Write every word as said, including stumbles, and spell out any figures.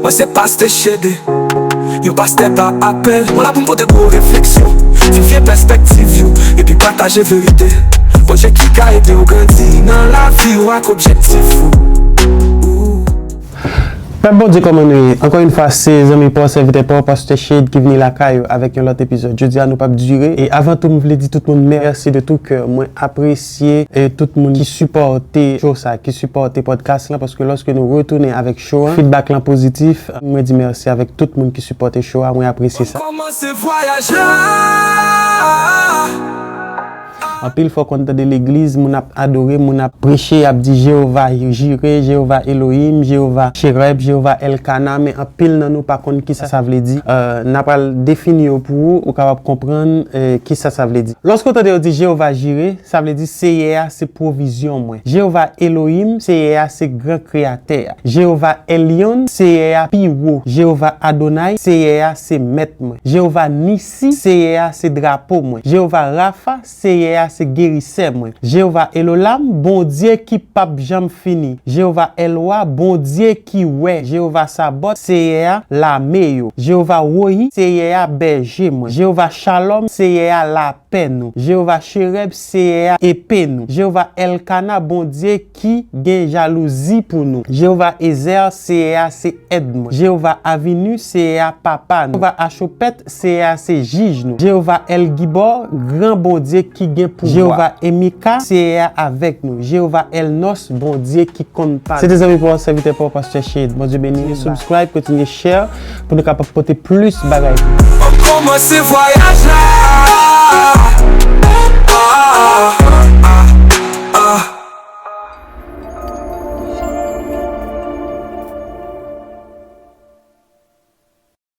Mwen se Pastè Shade, yon pastè pa apèl. Mwen la pou m pote pou w refleksyon, vivye pèspektiv yo, epi pataje verite. Bondye ki ka ede w grandi nan lavi w ak objektif ou. Pèp Bondye, kòman nou ye? Ankò yon fwa, se zanmi pa w, sèvitè pa w, Pastè Shade ki vini lakay ou avèk yon lòt epizòd. Jodi a, nou p ap dire. E avan tou, m vle di tout moun mèsi de tout kè. Mwen apresye e tout moun ki sipòte show sa, ki sipòte podcast lan, paske lòske nou retounen avèk show an, feedback lan pozitif. Mwen di mèsi avèk tout moun ki sipòte show a, mwen apresye sa. Kòmanse vwayaj la. Anpil fwa w konn tande legliz, moun ap adore, moun ap preche, ap di Jewova Jire, Jewova Elohim, Jewova Cherub, Jewova Elkana, men anpil nan nou pa konn kisa sa vle di. Euh, n a pral defini yo pou ou, ou kapab konprann euh, kisa sa vle di. Lòske w tande yo di Jewova Jire, sa vle di Seyè a se pwovizyon mwen. Jewova Elohim, Seyè a se gran kreyatè a. Jewova Elyon, Seyè a pi wo. Jewova Adonay, Seyè a se mèt mwen. Jewova Nisi, Seyè a se drapo mwen. Jewova Rafa, Seyè a se gerisè mwen. Jewova Elolam, Bondye ki p ap janm fini. Jewova Èlwa, Bondye ki wè. Jewova Sabòt, Seyè a lame yo. Jewova Woyi, Seyè a bèje mwen. Jewova Chalòm, Seyè a lapè nou. Jewova Cherèb, Seyè a epe nou. Jewova Èlkana, Bondye ki gen jalouzi pou nou. Jewova Ezè, Seyè a se èd mwen. Jewova Avinu, Seyè a papa nou. Jewova Achopèt, Seyè a se jij nou. Jewova Èl Gibò, gran Bondye ki gen pouvwa. Jewova Emika, Seyè a avèk nou. Jewova Èl Nòs, Bondye ki konn pa nou. Se te zanmi pa w, sèvitè pa w, Pastè Shade. Bondye beni. Kontinye subscribe, kontinye share pou nou kapab pote plis bagay pou ou. Kòmanse vwayaj la.